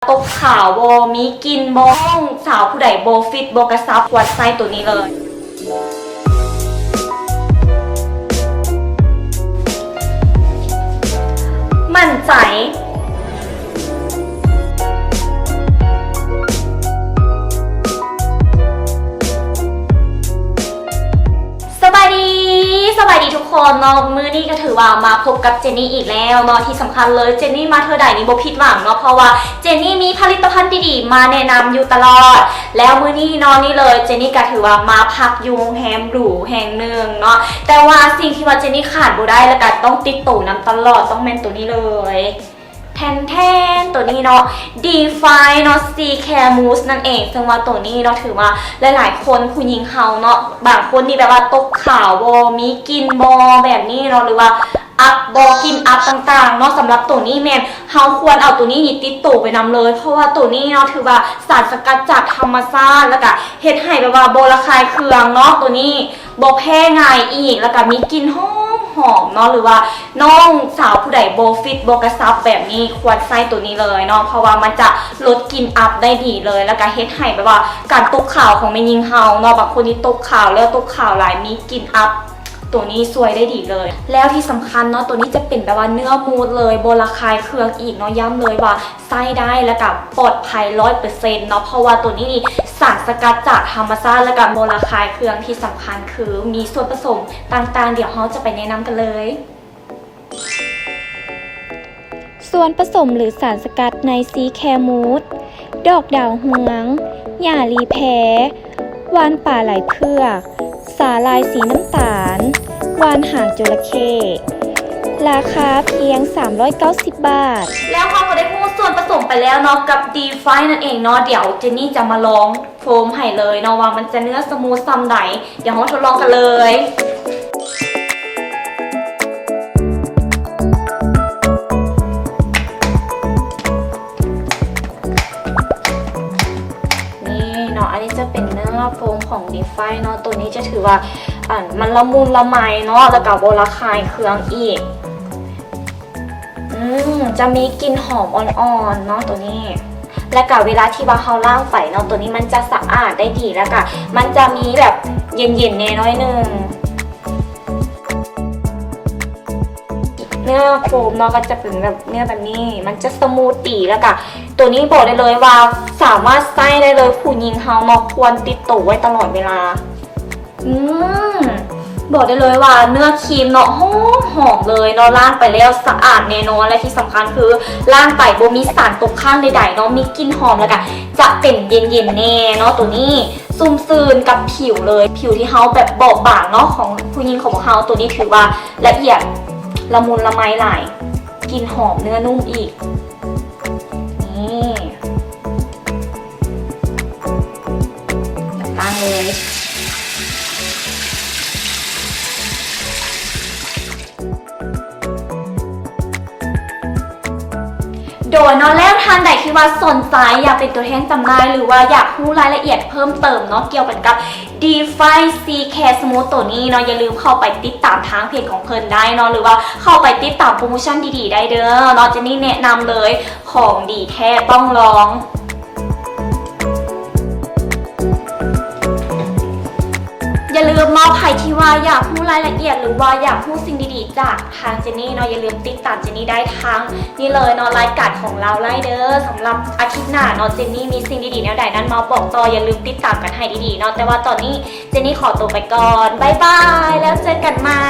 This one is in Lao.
ຕົກຂາວບໍ່ ມີກິ່ນບໍ່ ນ້ອງສາວຜູ້ໃດບໍ່ຟິດບໍ່ກະຊັບ ຄວນໃຊ້ໂຕນີ້ເລີຍ ໝັ້ນໃຈ. ສະບາຍດີ ສະບາຍດີທຸກຄົນເນາະ ມື້ນີ້ກະຖືວ່າມາພົບກັບເຈນນີ້ອີກແລ້ວເນາະ ທີ່ສຳຄັນເລີຍ ເຈນນີ້ມາເທື່ອໃດນີ້ບໍ່ຜິດຫວັງເນາະ ເພາະວ່າເຈນນີ້ມີຜະລິດຕະພັນດີໆມາແນະນຳຢູ່ຕະຫຼອດ ແລ້ວມື້ນີ້ເນາະ ນີ້ເລີຍ ເຈນນີ້ກະຖືວ່າມາພັກຢູ່ໂຮງແຮມຫຼູແຫ່ງໜຶ່ງເນາະ ແຕ່ວ່າສິ່ງທີ່ວ່າເຈນນີ້ຂາດບໍ່ໄດ້ ແລະກະຕ້ອງຕິດໂຕນຳຕະຫຼອດ ຕ້ອງແມ່ນໂຕນີ້ເລີຍ ແທນໆ ໂຕນີ້ເນາະ ດີຟາຍ ເນາະ ຊີແຄມູສ ນັ້ນເອງ ເຊິ່ງວ່າໂຕນີ້ເນາະ ຖືວ່າຫຼາຍໆຄົນ ຜູ້ຍິງເຮົາເນາະ ບາງຄົນນີ້ແບບວ່າຕົກຂາວບໍ່ ມີກິ່ນບໍ່ ແບບນີ້ເນາະ ຫຼືວ່າອັບບໍ່ ກິ່ນອັບຕ່າງໆເນາະ ສຳລັບໂຕນີ້ແມ່ນເຮົາຄວນເອົາໂຕນີ້ນີ້ຕິດໂຕໄປນຳເລີຍ ເພາະວ່າໂຕນີ້ເນາະ ຖືວ່າສານສະກັດຈາກທຳມະຊາດ ແລ້ວກະເຮັດໃຫ້ແບບວ່າບໍ່ລະຄາຍເຄືອງເນາະ ໂຕນີ້ ບໍ່ແພ້ງ່າຍອີກ ແລ້ວກະມີກິ່ນຫອມໆເນາະ ຫຼືວ່ານ້ອງສາວຜູ້ໃດບໍ່ຟິດບໍ່ກະຊັບແບບນີ້ ຄວນໃຊ້ໂຕນີ້ເລີຍເນາະ ເພາະວ່າມັນຈະລົດກິ່ນອັບໄດ້ດີເລີຍ ແລ້ວກະເຮັດໃຫ້ແບບວ່າການຕົກຂາວຂອງແມ່ຍິງເຮົາເນາະ ບາງຄົນນີ້ຕົກຂາວແລ້ວຕົກຂາວຫຼາຍ ມີກິ່ນອັບ ໂຕນີ້ຊ່ວຍໄດ້ດີເລີຍ ແລ້ວທີ່ສຳຄັນເນາະ ໂຕນີ້ຈະເປັນແບບວ່າເນື້ອມູດເລີຍ ບໍ່ລະຄາຍເຄືອງອີກເນາະ ຢ້ຳເລີຍວ່າ ໃຊ້ໄດ້ ແລ້ວກະປອດໄພຮ້ອຍເປີເຊັນເນາະ ເພາະວ່າໂຕນີ້ນີ້ສານສະກັດຈາກທຳມະຊາດ ແລ້ວກະບໍ່ລະຄາຍເຄື່ອງ ທີ່ສຳຄັນຄືມີສ່ວນປະສົມຕ່າງໆ ດຽວເຮົາຈະໄປແນະນຳກັນເລີຍ. ສ່ວນປະສົມ ຫຼື ສານສະກັດໃນຊີແຄມູດ ດອກດາວເຮືອງ, ຫຍ້າລີແພ, ຫວ່ານປາໄຫຼເຜືອກ, ສາຫຼ່າຍສີນ້ຳຕານ, ຫວ່ານຫາງຈົລະເຂ້ ລາຄາພຽງສາມຮ້ອຍເກົ້າສິບບາດ. ແລ້ວເຮົາກະໄດ້ຮູ້ສ່ວນປະສົມໄປແລ້ວເນາະ ກັບດີຟາຍນັ້ນເອງເນາະ ດຽວເຈນນີ້ຈະມາລອງໂຟມໃຫ້ເລີຍເນາະ ວ່າມັນຈະເນື້ອສະມູດຊ່ຳໃດ ດຽວເຮົາທົດລອງກັນເລີຍ. ນີ້ເນາະ ອັນນີ້ຈະເປັນເນື້ອໂຟມຂອງດີຟາຍເນາະ ໂຕນີ້ຈະຖືວ່າ ອັນ ມັນລະມຸນລະໄມເນາະ ແລ້ວກະບໍ່ລະຄາຍເຄືອງອີກ ອືມ ຈະມີກິ່ນຫອມອ່ອນໆເນາະໂຕນີ້ ແລ້ວກະເວລາທີ່ວ່າເຮົາລ້າງໄປເນາະ ໂຕນີ້ມັນຈະສະອາດໄດ້ດີ ແລ້ວກະມັນຈະມີແບບເຢັນໆແດ່ໜ້ອຍໜຶ່ງ. ເນື້ອໂຟມເນາະ ກະຈະເປັນແບບເນື້ອແບບນີ້ ມັນຈະສະມູດດີ ແລ້ວກະໂຕນີ້ບອກໄດ້ເລີຍວ່າສາມາດໃຊ້ໄດ້ເລີຍ ຜູ້ຍິງເຮົາເນາະ ຄວນຕິດໂຕໄວ້ຕະຫຼອດເວລາ. ອືມ ບອກໄດ້ເລີຍວ່າເນື້ອຄຣີມເນາະ ຫອມໆເລີຍເນາະ ລ້າງໄປແລ້ວສະອາດແນ່ນອນ ແລະທີ່ສຳຄັນຄືລ້າງໄປບໍ່ມີສານຕົກຄ້າງໃດໆເນາະ ມີກິ່ນຫອມ ແລ້ວກະຈະເປັນເຢັນໆແນ່ເນາະ ໂຕນີ້ ຊຸ່ມຊື່ນກັບຜິວເລີຍ ຜິວທີ່ເຮົາແບບບອບບາງເນາະ ຂອງຜູ້ຍິງຂອງພວກເຮົາ ໂຕນີ້ຖືວ່າລະອຽດລະມຸນລະໄມຫຼາຍ ກິ່ນຫອມ ເນື້ອນຸ້ມອີກ ນີ້ ຕັ້ງເລີຍ. ໂດຍເນາະ ແລ້ວທ່ານໃດທີ່ວ່າສົນໃຈຢາກເປັນຕົວແທນຈຳໜ່າຍ ຫຼືວ່າຢາກຮູ້ລາຍລະອຽດເພີ່ມເຕີມເນາະ ກ່ຽວກັນກັບດີຟາຍຊີແຄສະມູດໂຕນີ້ເນາະ ຢ່າລືມເຂົ້າໄປຕິດຕາມທາງເພຈຂອງເພິ່ນໄດ້ເນາະ ຫຼືວ່າເຂົ້າໄປຕິດຕາມໂປຣໂມຊັນດີໆໄດ້ເດີເນາະ ເຈນນີ້ແນະນຳເລີຍ ຂອງດີແທ້ຕ້ອງລອງ. ຢ່າລືມເນາະ ໃຜທີ່ວ່າຢາກຮູ້ລາຍລະອຽດ ຫຼືວ່າຢາກຮູ້ສິ່ງດີໆຈາກທາງເຈນນີ້ເນາະ ຢ່າລືມຕິດຕາມເຈນນີ້ໄດ້ທາງນີ້ເລີຍເນາະ ລາຍການຂອງລາວໄລເດີ. ສຳລັບອາທິດໜ້າເນາະ ເຈນນີ້ມີສິ່ງດີໆແນວໃດນັ້ນມາບອກຕໍ່ ຢ່າລືມຕິດຕາມກັນໃຫ້ດີໆເນາະ ແຕ່ວ່າຕອນນີ້ ເຈນນີ້ຂໍຕົວໄປກ່ອນ ບາຍບາຍ ແລ້ວເຈີກັນໃໝ່.